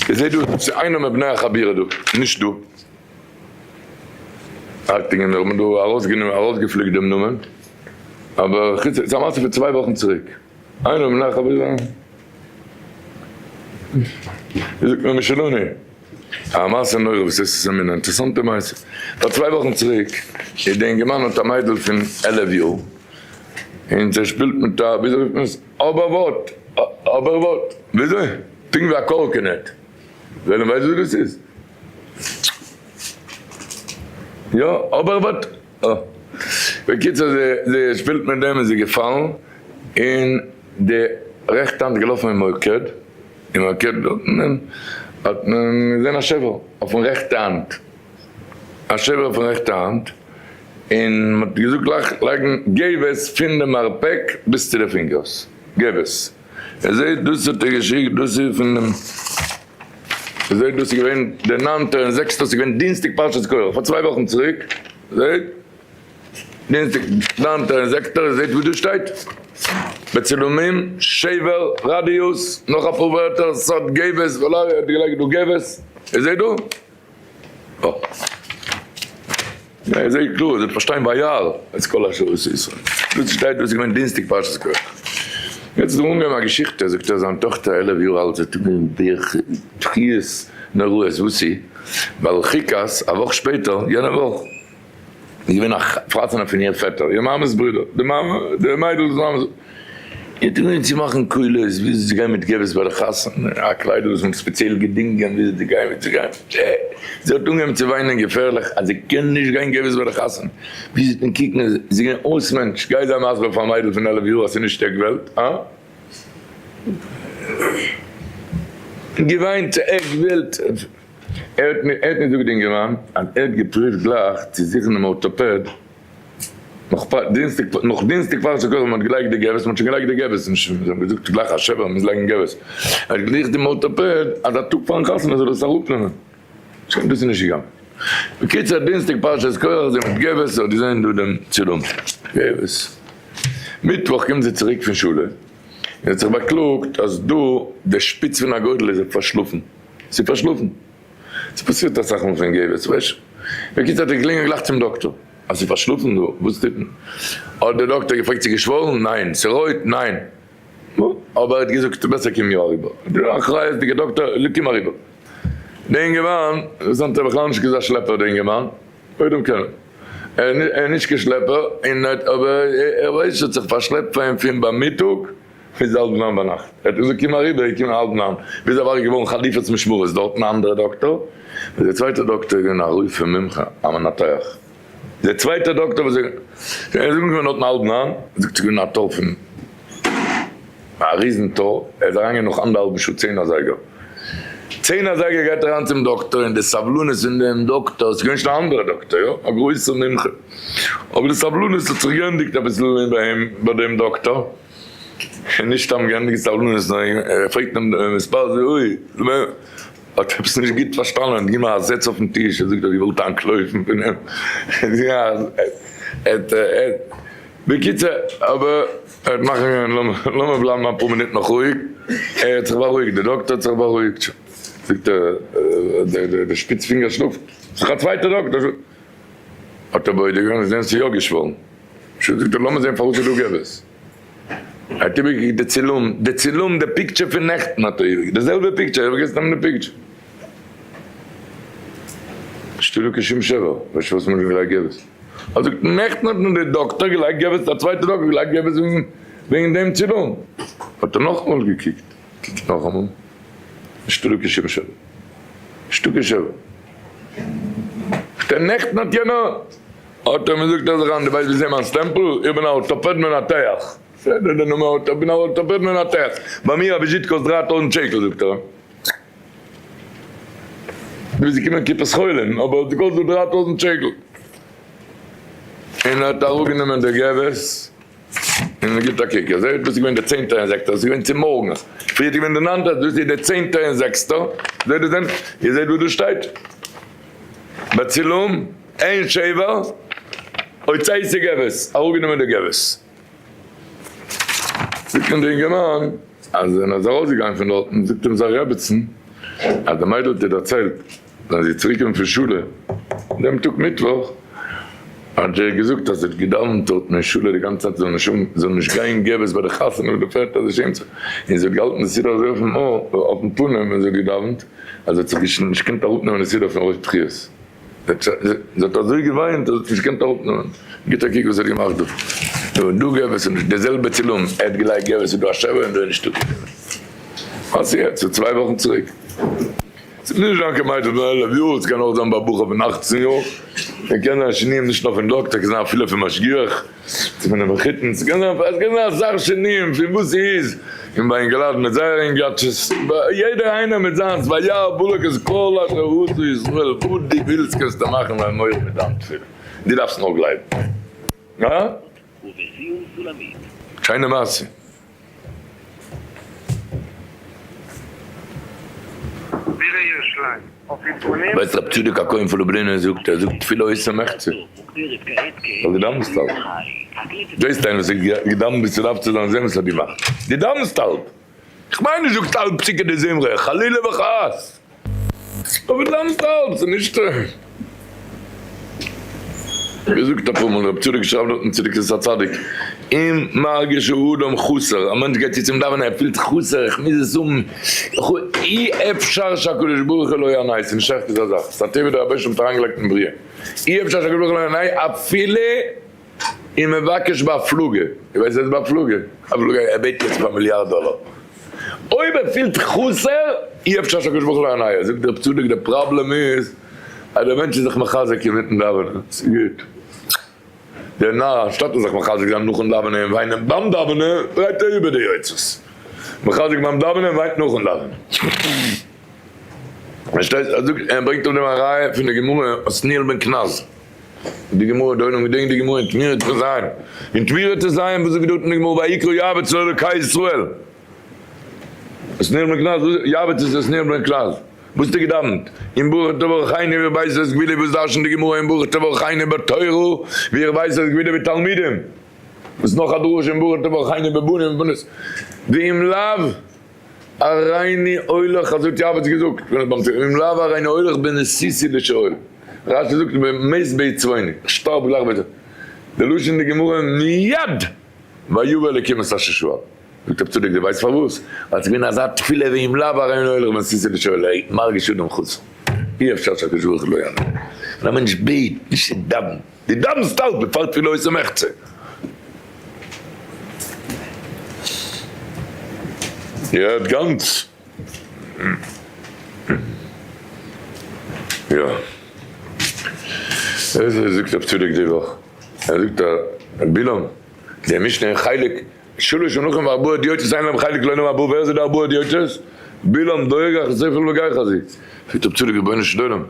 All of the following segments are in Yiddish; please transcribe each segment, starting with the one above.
איך זעה דא ס'איז איינער מבני החבירה דא, נישט דא. אקטינג און האט מען דא ארויסגענומען ארויסגעפליקט דעם נאמען, אבער חוץ ס'איז א מעשה פון צוויי וואכן צוריק, איינער מבני החבירה ווי זאגט מען משלנו, א מעשה נורא וואס עס איז א מין אינטערעסאנטע מעשה, פאר צוויי וואכן צוריק איז די אינגערמאן האט א מיידל פון 11 יאר און זי שפילט מיט א וויאזוי רופט מען עס hoverboard hoverboard וויאזוי? פונקט ווי א קארקענעט, ווער ווייסט וואס דאס איז? יא, hoverboard? אה. בקיצור זי שפילט מיט דעם איז זי געפאלן און די רעכטע האנט געלאפן אין מוקד, אין מוקד דארטן האט מען געזען א שבר אויפן רעכטע האנט, א שבר אויפן רעכטע האנט, און מען האט געזאגט גלייך לייגן גבס פון די מרפק ביז צו די פינגערס, גבס. ער זעט דאס האט ער געשיקט דאס איז פון דעם. זעהט דאס איז געווען דער ניינטער און זעקסטער, ס'איז געווען דינסטאג פרשת קרח פאר צוויי וואכן צוריק, זעהט דינסטאג ניינטער און זעקסטער, זעהט וואס דא שטייט, בצילומים, שבר, radius, נאך אפאר ווערטער, סארט גבס, ולא האט געלייגט דא גבס, איר זעהט דא? אה. יא, איר זעהט קלאר, זאלט פארשטיין וירא את כל אשר עשית. דאס שטייט דאס איז געווען דינסטאג פרשת קרח. יעצט איז דא אנגעהויבן א געשיכטע, זאגט ער זיין טאכטער 11 יאר אלט זי טוט מיר בכיות נוראות, וואס איז? ווייל חוקת, א וואך שפעטער, יענע וואך, איז געווען א חתונה פון איר פעטער, איר מאמע'ס ברודער, די מאמע, די מיידל'ס מאמע, זי האט אנגעהויבן צו מאכן קולות וויאזוי צו גיין מיט גבס ביי די חתונה, א קליידל וואס מען האט ספעציעל געדינגען וויאזוי צו גיין ווי צו גיין, זי האט אנגעהויבן צו וויינען געפערליך אז זי קען נישט גיין גבס ביי די חתונה, ווי זי וועט קוקן זי איז געווען אויס מענטש, גיי זיי מסביר פאר א מיידל פון 11 יאר אז ס'איז נישט עק וועלט, הא? געוויינט עק וועלט, ער האט מיר געזאגט די אינגערמאן אז ער האט געפריווט גלייך צו זוכן דעם ארטאפעד, נאך פאר דינסטאג נאך דינסטאג פרשת קרח ווען מ'האט געלייגט די גבס, מ'האט שוין געלייגט די גבס, נישט זיי האבן געזאגט גלייך א שבר מ'מוז לייגן גבס, ער האט געזוכט דעם ארטאפעד אז א טאג פארן חתונה זאל עס אראפנעמען, שוין דאס איז נישט געגאנגען. בקיצור דינסטאג פרשת קרח זי מיט גבס האט געזען דא דעם צילום גבס, מיטוואך קומט זי צוריק פון שולע און האט זיך באקלאגט אז דא די שפיץ פון א גארטל איז פארשלאפן, ס'איז פארשלאפן. ס'פאסירט אסאך מאל פון געבעס ווייסט. בקיצור האט ער געקלינגען גלייך צום דאקטאר אז ס'איז פארשלאפן דא, וואס טוט מען? האט דער דאקטאר געפרעגט ס'איז געשוואלן? ניין. ס'איז רויט? ניין. נו, אבער ער האט געזאגט בעסער קום יא אריבער. דער אחריות'דיגער דאקטאר זאגט קום אריבער. דער אינגערמאן, וואס האט ער בכלל נישט געזאגט שלעפער דער אינגערמאן, קודם קען ער איז נישט קיין שלעפער, און אבער ער ווייסט האט זיך פארשלעפט פאר אים פון ביי מיטאג ביז האלב ניין ביינאכט, ער האט געזאגט קום אריבער, איז געקומען האלב ניין, ביז ער וואר געווארן חליפות משמרות דארטן א אנדערע דאקטאר, און דער צווייטער דאקטאר איז געווען א רופא מומחה א מנתח, דער צווייטער דאקטאר וואס איז ער איז אנגעקומען דארטן האלב ניין, זאגט ס'איז געווען א תור פון א ריזן תור, ער איז אריינגעגאנגען נאך אנדערהאלבן שעה צען אזייגער, צען אזייגער גייט אריין צום דאקטאר און די סבלנות פון דעם דאקטאר, ס'איז געווען שוין א אנדערע דאקטאר יא, א גרויסער מומחה, אבער די סבלנות האט זיך געענדיגט אביסל ביי אים ביי דעם דאקטאר, נישט סתם געענדיגט סבלנות נאר ער פרעגט אים די מספר זיהוי, האט עפעס נישט גוט פארשטאנען, געגעבן א זעץ אויפן טיש, ער זאגט ער האט געוואלט אנטלויפן פון אים, בקיצור אבער ער האט מאכן געווען לאמיר בלייבן אפאר מינוט נאך רואיג, ער האט זיך בארואיגט, די דאקטער האט זיך בארואיגט, זאגט ער די שפיץ פינגער שלאפט, זיך א צווייטע דאקטער, האט ער בודק געווען געזען ס'איז יא געשוואלן, שוין זאגט ער לאמיר זען פארוואס איז דא גבס, ער האט איבערגעקוקט די צילום, די צילום די picture פון נעכטן האט ער איבערגעקוקט, די זעלבע picture, איך האב פארגעסן נעמען די picture. נישטא דא קיין שום שבר, ווייסט פארוואס מ'האט געלייגט גבס? ער זאגט נעכטן האט מיר די דאקטער געלייגט גבס, א צווייטע דאקטער האט געלייגט גבס וועגן דעם צילום. האט ער נאכאמאל געקוקט, קוקט נאכאמאל, נישטא דא קיין שום שבר, נישטא קיין שבר. זאגט ער נעכטן האט יענער, האט ער מיר זאגט ער זיך אן, דו ווייסט ווי זעהן מיין סטעמפל? איך בין א ארטאפעד מנתח. בסדר די נאמען ארטאפעד, איך בין א ארטאפעד מנתח, ביי מיר א וויזיט קאסט 3000 שקל זאגט ער. דו ביסט געקומען קופת חולים אבער האט געקאסט דא 3000 שקל. און ער האט אראפגענומען די גבס און ער גיבט א קוק אזוי דאס איז געווען די צענטע און זעקסטע דאס איז געווען צומארגנס פריער איז געווען די ניינטע דאס איז די צענטע און זעקסטע זעט איר דען איר זעט וואס דא שטייט בצילום אין שבר הוצאתי גבס אראפגענומען די גבס. זאגט אים די אינגערמאן אז ווען ער איז ארויסגעגאנגען פון דארטן זאגט אים זיין רעבעצן. אז די מיידל האט איר דערציילט ווען זי איז צוריקגעקומען פון שולע דעם טאג מיטוואך, האט זי איר געזאגט אז זי האט געדאווענט דארטן אין שולע די גאנצע צייט זי זאל נישט גיין געבעס ביי די חתונה מיט די פעטער, זי שעמט זיך, און זי האט געהאלטן די סידור אזוי אויפן אויפן פנים ווען זי האט געדאווענט, אז זי האט זיך נישט געקענט אראפנעמען די סידור פון רוב בכיות. זי האט אזוי געוויינט אז זי האט נישט געקענט אראפנעמען. גיט א קוק וואס ער האט געמאכט דא. דא דא געב עס נישט די זעלבע צילום ער האט געלייגט געב עס איז דא א שבע און דא איז נישטא קיין שבע. וואס איז יעצט? ס'איז צוויי וואכן צוריק. ס'איז נישט זיין קיין מיידל פון 11 יאר, ס'קען אויך זיין ביי א בחור פון 18 יאר. ס'קען זיין שינויים נישט נאר פון דאקטער, קען זיין אפילו פון משגיח. צו פון די מחותן, ס'קען זיין ס'קען זיין אסאך שינויים פון וואס ס'איז, און ביי אינגעלייט מיט זייערע אינגאטשעס, ביי יעדער איינער מיט זיינס, וירא בלק את כל אשר עשה ישראל, וואס דו ווילסט קענסטו מאכן דיין מח מיט דיין תפילה, דו דארפסט נאר גלייבן. הא? שיינע מעשה. בירה ירושלים. אויף אולפנים. ווייסט רב צדוק הכהן פון לובלין זאגט ער זאגט תפילה עושה מחצה. ווייל דו דאווענסט האלב. דו ווייסט איינער וואס האט געדאווענט ווי ס'דארף צו זיין זען וואס האט געמאכט. דו דאווענסט האלב. כ'מיין נישט זאגט האלב פסוקי דזמרה חלילה וחס. אבער דאווענסט האלב ס'איז נישט. געזאגט אפאר מאל, רב צדוק שרייבט דארט אין צדקת הצדיק, אם מרגיש האדם חסר, א מענטש גייט צו צום דאווענען ער פילט חסר, איך מוז עס האבן, אי אפשר שהקדוש ברוך הוא לא יענה, ס'איז נישט שייך כזה זאך, ס'איז א טבע דער רבוש ע האט אריינגעלייגט אין בריאה, אי אפשר שהקדוש ברוך הוא לא יענה אפילו אם מבקש בהפלגה, איר ווייסט וואס איז בהפלגה? הפלגה ער בעט יעצט פאר מיליארד דאלער, אויב ער פילט חסר, אי אפשר שהקדוש ברוך הוא לא יענה, זאגט רב צדוק די פראבלעם איז אז דער מענטש איז זיך מחזק אינמיטן דאווענען, ס'איז גוט. דער נאר אנשטאט זיך מחזק זיין נאכן דאווענען און וויינען ביים דאווענען, דרייט ער איבער די יוצרות. מחזק ביים דאווענען און וויינט נאכן דאווענען. פארשטייסט? ער זאגט, ער ברענגט אויף דעם א ראיה פון די גמרא, עתניאל בן קנז. די גמרא, די עולם געדענקט די גמרא אין תמורה טז. אין תמורה טז, וואס זאגט דארט אין די גמרא, ויקרא יעבץ לאלוקי ישראל. עתניאל בן קנז, יעבץ איז עתניאל בן קנז. וואס האט ער געדאווענט? אם ברוך תברכני והרבית את גבולי וואס דרש'נט די גמרא אם ברוך תברכני בתורה והרבית את גבולי בתלמידים? וואס נאך א דרשה אם ברוך תברכני בבנים ובנות? ואם לאו הריני הולך אזוי האט יעבץ געזאגט ואם לאו הריני הולך בנסיסי לשאול רשי זאגט מת בעצבוני איך שטארב גלייך בעצבוני די לשון די גמרא מיד ויבא אלוקים את אשר שאל. זאגט רב צדוק דו ווייסט פארוואס? ווייל ס'איז געווען אזא תפילה ואם לאו הרי אינו הולך בין סיסי לשואל ע מרגיש אדם חסר אי אפשר שהקדוש ברוך הוא לא יענה ווען א מענטש בעט נישט צו דאווענען דו דאווענסט האלב בעפאר תפילה עושה מחצה. איר הערט גאנץ? יא. אזוי זאגט רב צדוק די וואך, ער זאגט אז בלעם די משנה אין חלק שלש מלכים וארבעה הדיוטות אין להם חלק לעולם הבא, ווער איז די ארבעה הדיוטות? בלעם, דואג אחיתופל וגיחזי. זאגט רב צדוק רבונו של עולם,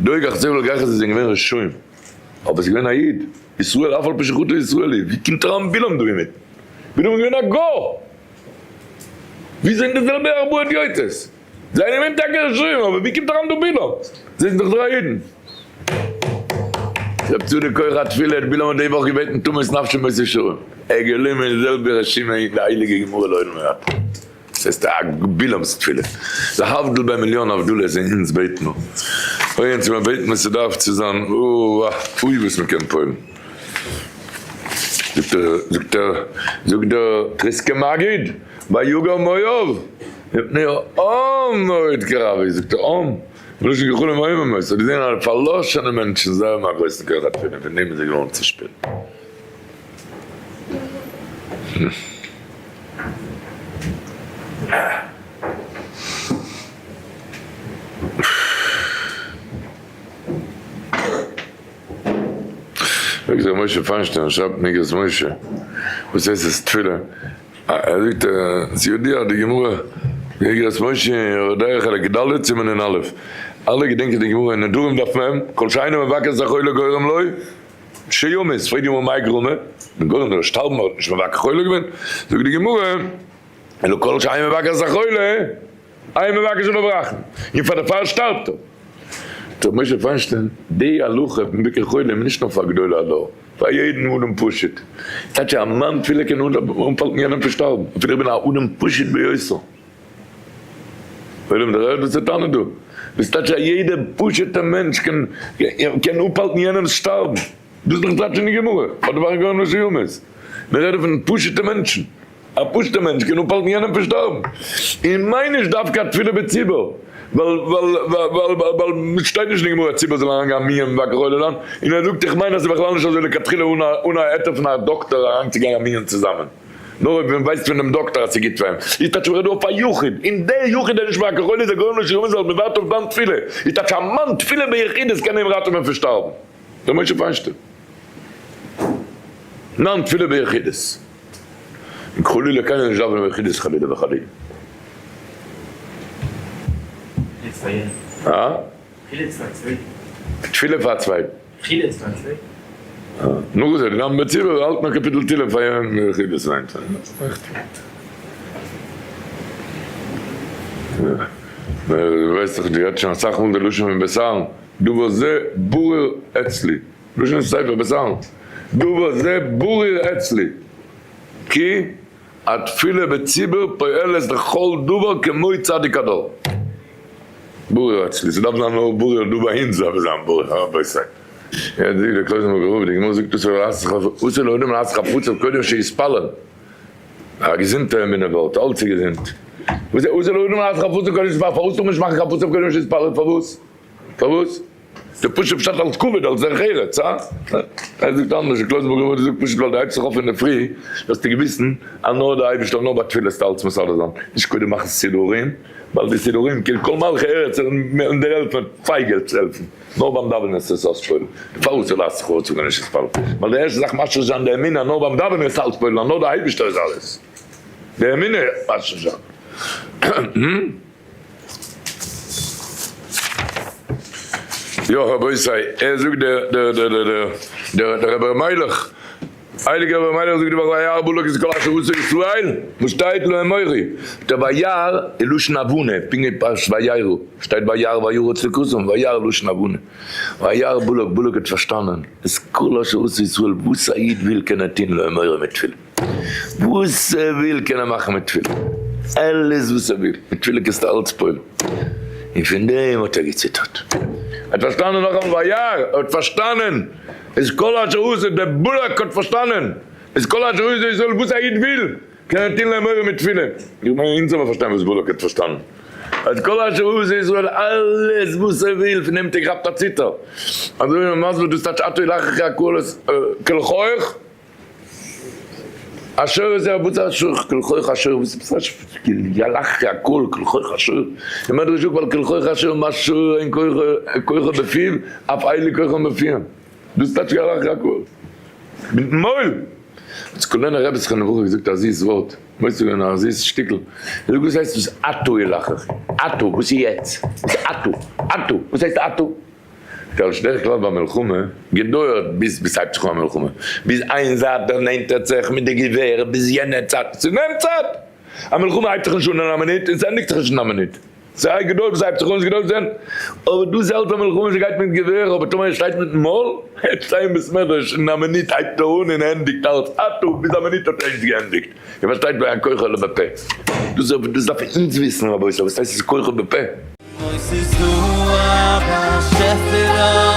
דואג אחיתופל וגיחזי זענען געווען רשעים, אבער עס איז געווען א איד, ישראל אף על פי שחטא ישראל הוא, ווי קומט אריין בלעם דא אינמיטן? בלעם איז געווען א גוי! ווי זענען די זעלבע ארבעה הדיוטות? זיי זענען געווען טאקע רשעים, אבער ווי קומט אריין דא בלעם? זיי זענען דאך דריי אידן. רב צדוק כח התפילה האט בלעם די וואך געבעטן תמות נפשי מות ישרים, ער געלימען די זעלבע רשימה אין די הייליגע גמרא לעולמי עד. ס'הייסט א בלעם'ס תפילה. להבדיל ביי מיליאן הבדלות אין אונז בעט מיר. אוי אונז מיר בעטן וואס ס'דארף צו זיין אוי אוי וואס מ'קען פועל'ן. זאגט ער זאגט ער זאגט דער טריסקער מגיד ויגר מואב מפני העם מאוד קרבו זאגט ער עם מלשון גחלים עוממות, האט געזען אז פארלאשענע מענטשן זיי האבן א גרויסן כח התפילה פון דעם איז ער געווארן צושפילט. זאגט ר' משה פיינשטיין שרייבט אין אגרות משה וואס הייסט עס תפילה ער זאגט ס'איז ידוע די גמרא אין אגרות משה אין יורה דעה חלק ד' סימן נ א, אלע געדענקען די גמרא אין נדרים דף מ, כל שאינו מבקש את החולה גורם לו שימות, פרעגט די גמרא מאי גרמא, די גורם זאל שטארבן ער האט נישט מבקר חולה געווען, זאגט די גמרא אלא כל שאינו מבקש את החולה אינו מבקש עליו רחמים, און פאר דערפאר שטארבט ער. ר' משה פיינשטיין, די הלכה פון ביקור חולים איז נישט נאר פאר גדולי הדור, פאר יעדן אדם פשוט. טייטש א מאן תפילה קען אנפאלטן יענעם פון שטארבן, אפילו איך בין א אדם פשוט ביותר. עולם דערהערט וואס ער טענה'ט דא? דאס טייטש אז יעדער פשוט'ער מענטש קען קען אפהאלטן יענעמ'ס שטארבן. דאס איז דאך טייטש אין די גמרא, אדער ואחר גורם לו שימות. מיר רעדן פון פשוט'ע מענטשן. א פשוט'ער מענטש קען אפהאלטן יענעם פון שטארבן. און מיין נישט דווקא א תפילה בציבור. ווייל ווייל ווייל ווייל ס'שטייט נישט אין די גמרא אז ציבור זאל אריינגיין מנין מבקר חולה זיין. און ער זאגט איך מיין אז ס'איז בכלל נישט אזוי לכתחילה אן א היתר פון א דאקטאר אריינצוגיין א מנין צוזאמען. נאר אויב מען ווייסט פונעם דאקטאר אז ס'גוט פאר אים, איז טייטש מ'רעדט דא אויף א יחיד, און דער יחיד איז נישט מבקר חולה איז ער גורם לו שימות ווייל מ'ווארט אויף דיין תפילה, איז טייטש א מאן תפילה ביחידות קען אים ראטעווען פון שטארבן. ר' משה פיינשטיין. ניין תפילה ביחידות. און חלילה קיינער נישט דאווענען ביחידות חלילה וחלילה. הא? תפילה פאר א צווייטן. נו וואס איז דאן בציבור האלט מען קאפיטל תהילים פאר יענעם יחידות היינט. ווייסט דאך דו האט שוין אסאך מאל די לשון פון בית אהרן דבר זה ברור אצלי לשון ספר בית אהרן דבר זה ברור אצלי כי התפילה בציבור פועלת לכל דבר כמו צדיק הדור. ברור אצלי, ס'דארף זיין נאר ברור דא ביי אונז דארף עס זיין ברור, רבותי. יעצט זאגט דער קלויזענבורגער רב, די גמרא זאגט אסור לאדם לעשות חפציו קודם שיתפלל, א געזונטע אמונה ווארט, אלץ איז געזונט. וואס איז אסור לאדם לעשות חפציו קודם שיתפלל, פארוואס טאר מען נישט מאכן חפציו קודם שיתפלל, פארוואס? פארוואס? די פשוט פשט אלס כבוד אלס דרך ארץ, הא? ער זאגט אנדערש, די קלויזענבורגער רבי זאגט פשוט ווייל די הייבסט זיך אויף אינדערפרי זאלסטו געוויסן אז נאר די אייבערשטער נאר ביי תפילה זאלסטו אלץ מסדר זיין, נישט קודם מאכן סידורים, ווייל די סידורים כאילו כל מלכי ארץ און דער העלפן פייגעל צו העלפן, נאר ביים דאווענען איז עס אויספועלן, דערפאר וואס לאזט זיך אויס און נישט התפלל, ווייל די ערשטע זאך משריש זיין די אמונה אז נאר ביים דאווענען איז אלץ פועלן אז נאר די אייבערשטער איז אלעס, די אמונה משריש זיין. יא רבותי, ער זאגט דער דער דער דער דער דער רבי ר' מיילעך, הייליגער רבי ר' מיילעך זאגט די וואך וירא בלק את כל אשר עשה ישראל, וואס שטייט לאמורי, דער וירא איז לשון הבנה, פונקט ווי פרשת וירא שטייט וירא וירץ לקראתם, וירא לשון הבנה, וירא בלק, בלק האט פארשטאנען, את כל אשר עשה ישראל, וואס א איד וויל קען ער טון לאמורי מיט תפילה. וואס ער וויל קען ער מאכן מיט תפילה, אלעס וואס ער וויל, מיט תפילה קענסטו אלץ פועל'ן, און פון דעם האט ער געציטערט, ער האט פארשטאנען נאכאמאל וירא, ער האט פארשטאנען, את כל אשר עשה, דער בלק האט פארשטאנען, את כל אשר עשה ישראל, וואס א איד וויל, קען ער טון לאמור מיט תפילה, איך מיין אונז זאל מען פארשטיין וואס בלק האט פארשטאנען, את כל אשר עשה ישראל, אלעס וואס ער וויל, פון דעם האט ער געכאפט א ציטער, אזוי ווי מען מסביר דאס טייטש אתה הולך אחרי הקהל כלחוך, אשר איז ער וואס אשר כלחוך אשר וואס איז פשט ילך הכל כלחוך אשר אין מדרש זאגט ווייל כלחוך אשר מה שור אין כוחו בפיו אף אלה כוחם בפיהם דאס טייטש ילך הכל מיטן מויל האט סקולענער רבי זכרונו לברכה געזאגט א זיס ווארט מוסיף געווען א זיס שטיקל ער זאגט וואס הייסט דאס עתה ילך עתה וואס איז יעצט וואס איז עתה עתה וואס הייסט עתה דער בדרך כלל ביי מלחמה געדויערט ביז ביז ס'הייבט זיך אן א מלחמה, ביז איין זייט דערנענטערט זיך מיט די געווער ביז יענע צד, ס'נעמט צייט! א מלחמה הייבט זיך נישט אן אין א מינוט און ס'ענדיגט זיך נישט אין א מינוט, ס'געדויערט ביז ס'הייבט זיך אן, ס'געדויערט ביז ס'ענדיגט, אבער דא זעלטן א מלחמה ס'גייט מיט געווער, אבער טאמער ער שטייט מיטן מויל, ער שטייט אין בית מדרש אין א מינוט הייבט ער אן און ענדיגט אלץ, אטא ביז א מינוט האט ער נישט געענדיגט, איר פארשטייט ווי א כוחו לבפה, דאס דארף אונז וויסן רבותי, וואס הייסט עס כוחו בפה? אוי ס'איז דא א באשעפער א.